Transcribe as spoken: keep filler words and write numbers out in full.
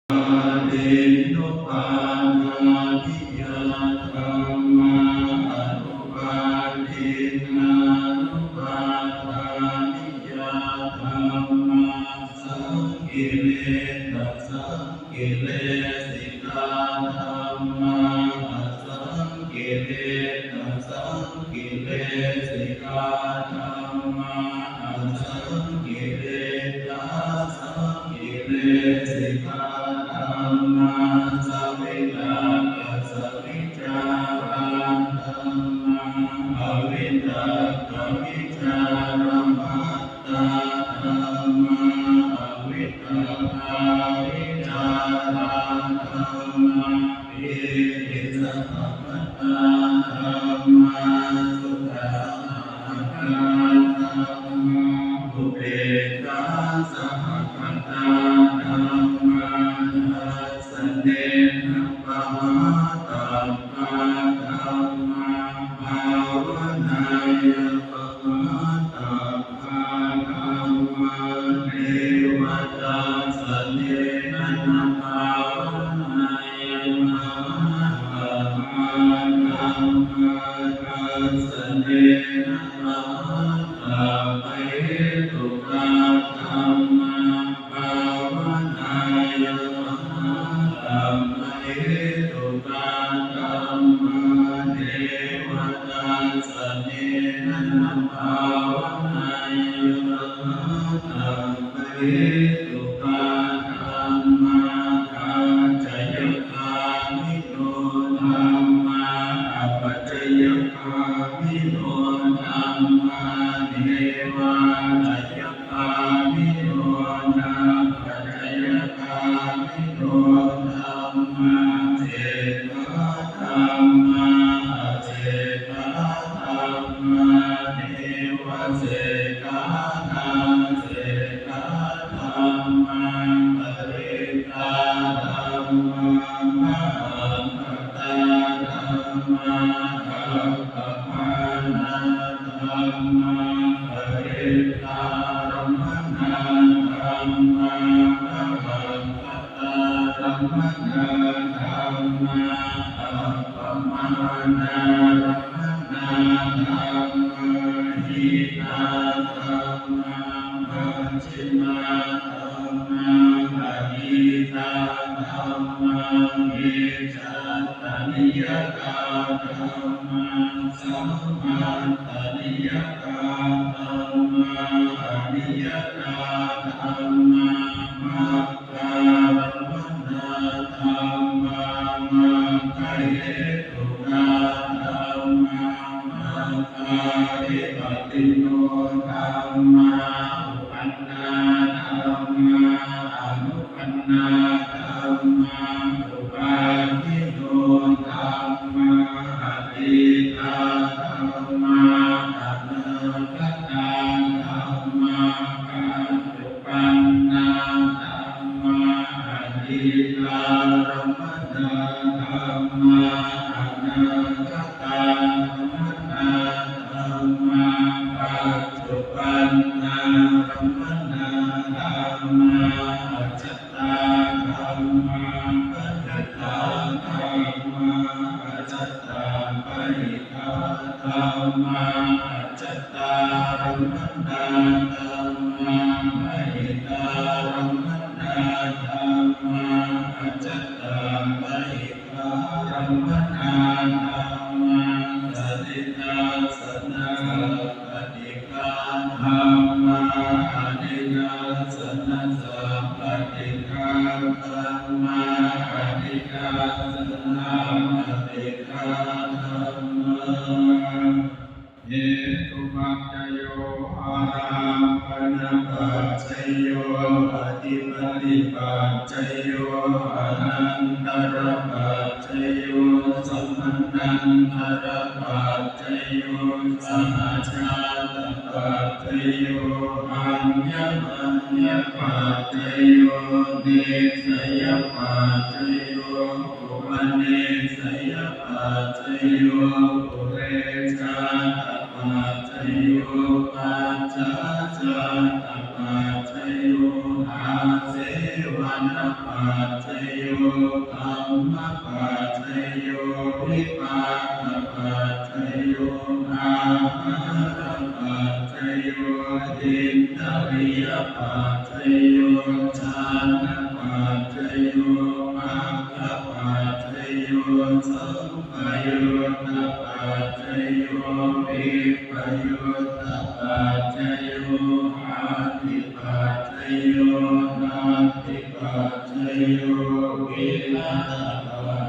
Upādinnupādāniyā dhammā, anupādinnānupādāniyā dhammā, saṅkiliṭṭhasaṅkilesikā dhammā, asaṅkiliṭṭhasaṅkilesikā dhammā, asaṅkiliṭṭhāsaṅkilesikā dhammā, savitakkasavicārā dhammā, avitakkavicāramattā dhammā, avitakkāvicārā dhammā, pītisahagatā dhammā, sukhasahagatā dhammā, upekkhāsahagatā dhammā, dassanena pahātabbā dhammā, bhāvanāya pahātabbā dhammā, neva dassanena na bhāvanāya pahātabbā dhammā, dassanena pahātabbahetukā dhammā, bhāvanāya pahātabbahetukā dhammā, neva dassanena na bhāvanāya pahātabbahetukā dhammā, ācayagāmino dhammā, apacayagāmino dhammā, nevācayagāmino nāpacayagāmino dhammā, sekkhā dhammā, asekkhā dhammā, nevasekkhā nāsekkhā dhammā, parittā dhammā, mahaggatā dhammā, appamāṇā dhammā, parittārammaṇā dhammā, mahaggatārammaṇā dhammā, appamāṇārammaṇā dhammā, hīnā dhammā, majjhimā dhammā, paṇītā dhammā, micchattaniyatā dhammā, sammattaniyatā dhammā, aniyatā dhammā, maggārammaṇā dhammā, maggahetukā dhammā, maggādhipatino dhammā, uppannā dhammā, anuppannā dhammā, uppādino dhammā, atītā dhammā, anāgatā dhammā, paccuppannā dhammā, atītārammaṇā dhammā, anāgatārammaṇā dhammā, paccuppannārammaṇā dhammā, ajjhattā dhammā, bahiddhā dhammā, ajjhattabahiddhā dhammā, ajjhattārammaṇā dhammā, bahiddhārammaṇā dhammā, ajjhattabahiddhārammaṇā dhammā, sanidassanasappaṭighā dhammā, anidassanasappaṭighā dhammā, anidassanāppaṭighā dhammā. Hetupaccayo, ārammaṇapaccayo, adhipatipaccayo, anantarapaccayo, samanantarapaccayo, sahajātapaccayo, aññamaññapaccayo, nissayapaccayo, upanissayapaccayo, purejātapaccayo, paccayo, pacchājātapaccayo, āsevanapaccayo, kammapaccayo, vipākapaccayo, āhārapaccayo, indriyapaccayo, jhānapaccayo, maggapaccayo, sampayuttapaccayo, vippayuttapaccayo, atthipaccayo, natthipaccayo, vigatapaccayo,